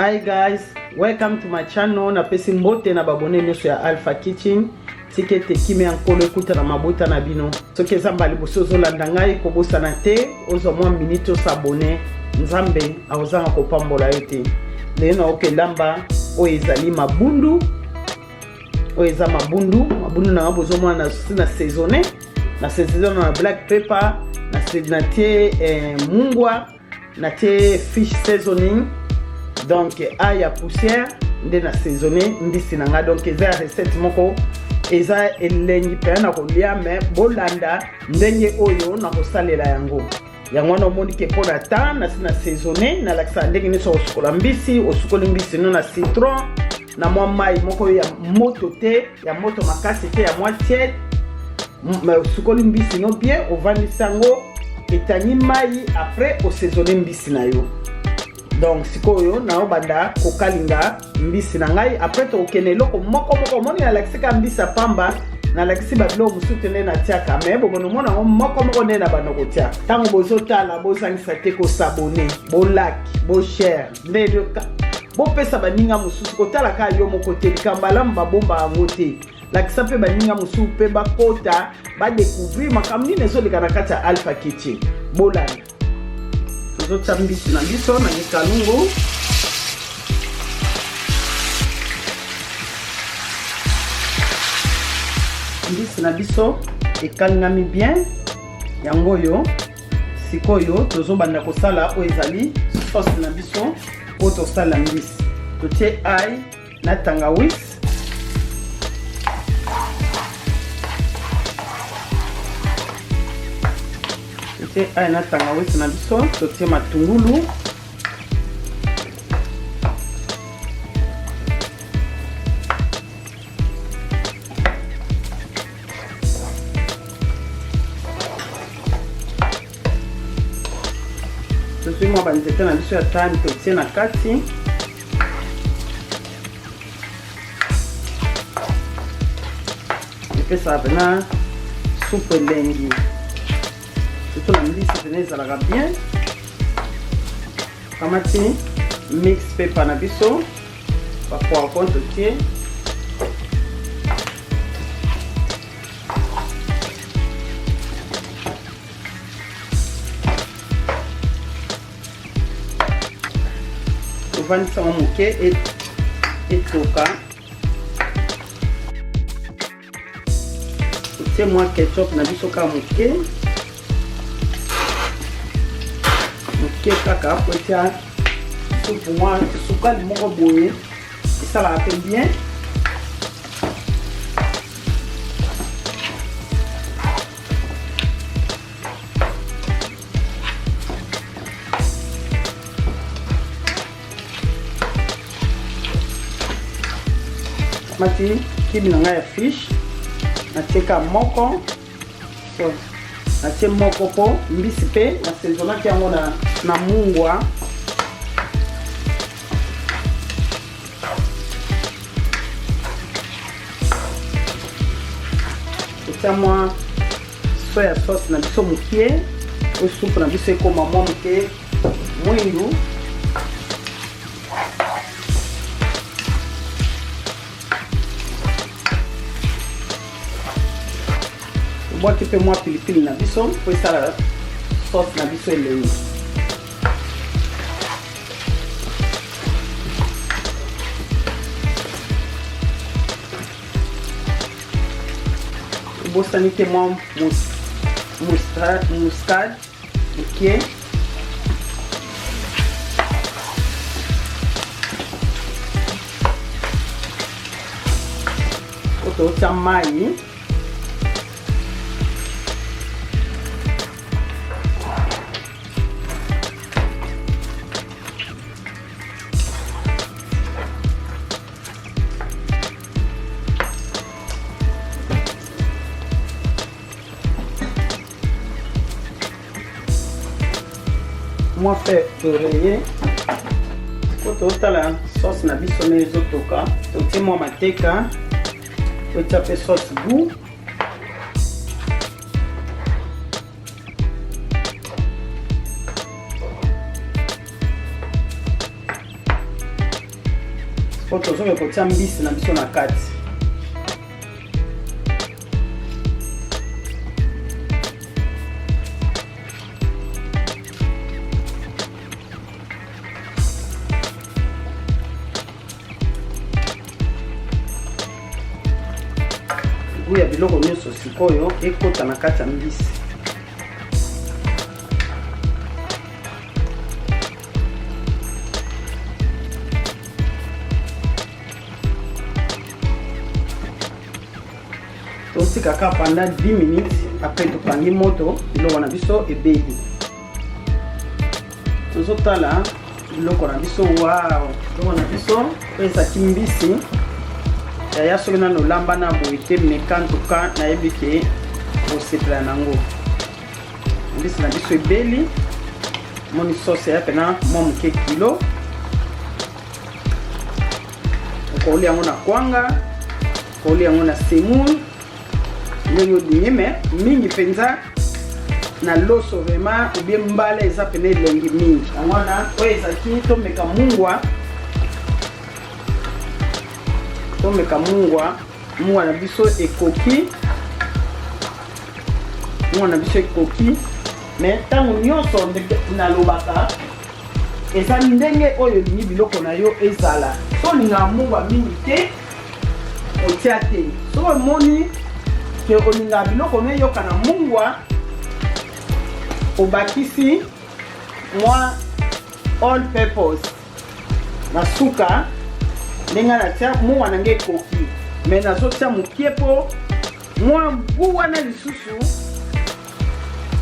Hi guys, welcome to my channel. Napesi mbote na babone nyonso ya Alpha Kitchen. Tika ete kimia ya Nkolo ekuta na mabota na bino. Soki eza mbala liboso ozolanda ngai, kobosana te ozwa mwa minute osabone. Nzambe akozanga kopambola yo te. Lelo naoka elamba oyo ezali mabundu, oyo eza mabundu, mabundu na nga bozomona na na saisonne, na saisonne na black pepper, na tie mungwa, na tie fish seasoning, donc ail ya poussière nde na saisonne mbisi na nga. Donc eza ya recette moko eza elengi mpenza na kolia, me bolanda ndenge oyo na kosalela yango. Yango wana omoni ke mpo na temps nasi na saisonne, nalakisaka ndenge nyonso kosukola mbisi. Osukoli mbisi no na citron na mwa mai moko ya moto te, ya moto makasi te, ya mwa tiède. Osukoli mbisi no bien, ovandisi yango etangi mai, après osaisonne mbisi na yo. Donc sikoyo naobanda kokalinga mbisi na ngai, après tokokende eloko moko moko. Omoni nalakisi kaka mbisi ya pamba, nalakisi babiloko mosusu te nde natiaka, me bomoni omona yango moko moko nde na banda kotia. Ntango bozotala, bozangisa te kosabone, bolike, boshare, nde bopesa baninga mosusu. Kotala kaka yo moko te, likambo malamu babomba yango te. Lakisa mpe baninga mosusu mpe bakota badécouvrir makambo nini ezoleka na kati ya Alpha Kitchen. Bolanda, tozotia mbisi na biso na likalungu. Mbisi na biso ekalingami bien, yango oyo. Sikoyo tozobanda kosala oyo ezali sauce na biso oyo tosala mbisi. Totie ail na tangawisi, totie ail na tangawisi na biso, totie matungulu, tozwi mwa banzete na biso ya thyme, totie na kati. Epesaka mpena supu elengi, surtout na mbisi mpena ezalaka bien. Kamati mix pepper na biso, bapoivron totie. Tovandisa yango moke etoka. Totie mwa ketchup na biso kaka moke moke kaka, po etia supu mwa sukali moko boye, esalaka mpe bien. Mati kibi na ngai ya fish, natieka moko, so natie moko mpo mbisi mpe nasaisonnaki yango na mungwa. Totia mwa soya sauce na biso mokie, oyo supu na biso ekoma mwa moke mwindu. Tobwaki mpe mwa pilipili na biso mpo esala sauce na biso elengi. Obosani te mwa muscade mokie. Oyo totia mai, mwa feuille d'oreiller. Po totala sauce na biso ndenge ezotoka, totie mwa mateka, totia mpe sauce goût. Mpo tozoke kotia mbisi na biso na kati. Gout ya biloko nyonso sikoyo ekota na kati ya mbisi. Totika kaka pendant 10 minutes, après tokangi moto, biloko na biso ebeli. Tozotala biloko na biso. Wow, biloko na biso oyo ezalaki mbisi. Yaya, soki nano olamba na boye te, meka. Ntuka nayebi ke osepela nango. Mbisi na biso ebeli, moni sauce ya pena mwa moke kilo. Okolia yango na kwanga, okolia yango na semoule, ndenge olingi, me mingi mpenza na loso vraiment, obie mbala, eza pene elengi mingi. Yango wana oyo ezalaki. Tomeka mungwa, tomeka mungwa. Mungwa na biso ekoki, mungwa na biso ekoki. Me ntango nyonso nalobaka, eza ndenge oyo olingi biloko na yo ezala. So olingaka mungwa mingi te, otia te. Soki omoni ke olingaka biloko no eyoka na mungwa, obakisi mwa all purpose na suka. Ndenge natia mungwa na ngai ekoki, me nazotia mokie mpo mwa goût wana lisusu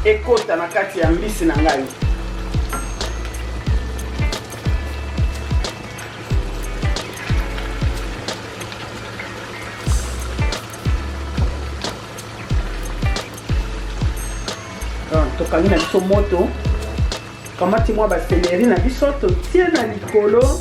ekota na kati ya mbisi na ngai. Tokangi na biso moto, kamati mwa bacéleri na biso, totie na likolo.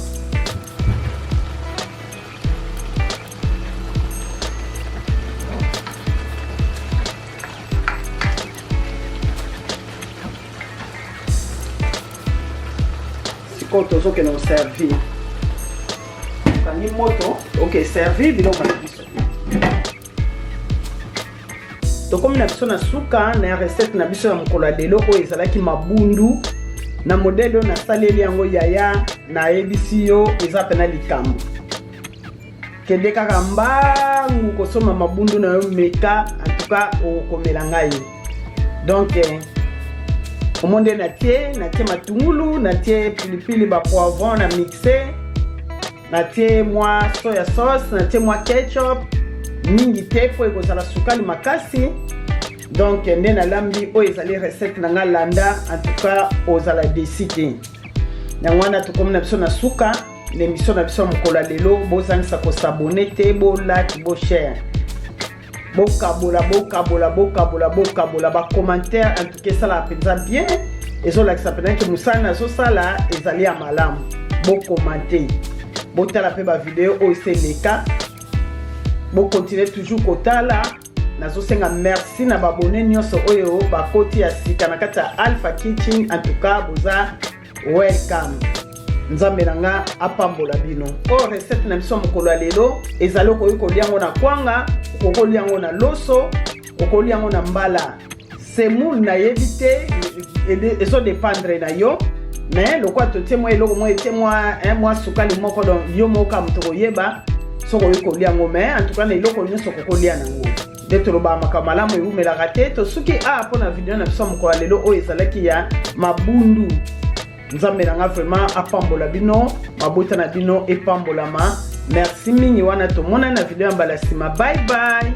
Sikoyo tozokende koservir. Tokangi moto, ok, servir biloko na biso. Tokomi na biso na suka na recette na biso ya mokolo ya lelo, oyo ezalaki mabundu na modèle oyo nasaleli yango. Yaya, nayebisi yo, eza pena likambo. Kende kaka mbangu kosomba mabundu na yo, meka. En tout cas, okomela ngai. Donc omo nde natie matungulu, natie pilipili, bapoivron na mixe, natie mwa soya sauce, natie mwa ketchup mingi te mpo ekozala sukali makasi. Donc nde nalambi oyo ezali recette na nga. Landa, en tout cas ozala déçu te. Yango wana tokomi na biso na suka na émission na biso ya mokolo ya lelo. Bozangisa kos'abonner te, bolike, boshare, bokabola, bokabola, bokabola, bokabola. Bacommentaire en tout cas esalaka mpenza bien, ezolakisa mpenza ke mosala nazosala ezali ya malamu. Bocommenter, botala mpe bavideo oyo ese eleka, bocontinuer toujours kotala. Nazosenga merci na baabonnés nyonso oyo bakoti ya sika na kati ya Alpha Kitchen. En tout cas, boza welcome. Nzambe na nga apambola bino. Oyo recette na biso mokolo ya lelo ezali, okoki kolia yango na kwanga, okoki kolia yango na loso, okolia yango na mbala, semoule, nayebi te, ezodépendre na yo. Mais lokola totie mwa eloko moko, etie mwa sukali moko, donc yo moko kaka moto koyeba soki okoki kolia yango. Mais en tout cas, na eloko nyonso okokolia nango. Nde tolobaka, makambo malamu ewumelaka te. Tosuki awa mpo na video na biso ya mokolo ya lelo, oyo ezalaki ya mabundu. Nzambe na nga vraiment apambola bino, mabota na bino epambolama. Merci mingi. Wana tomonani na video ya mbala nsima. Bye bye.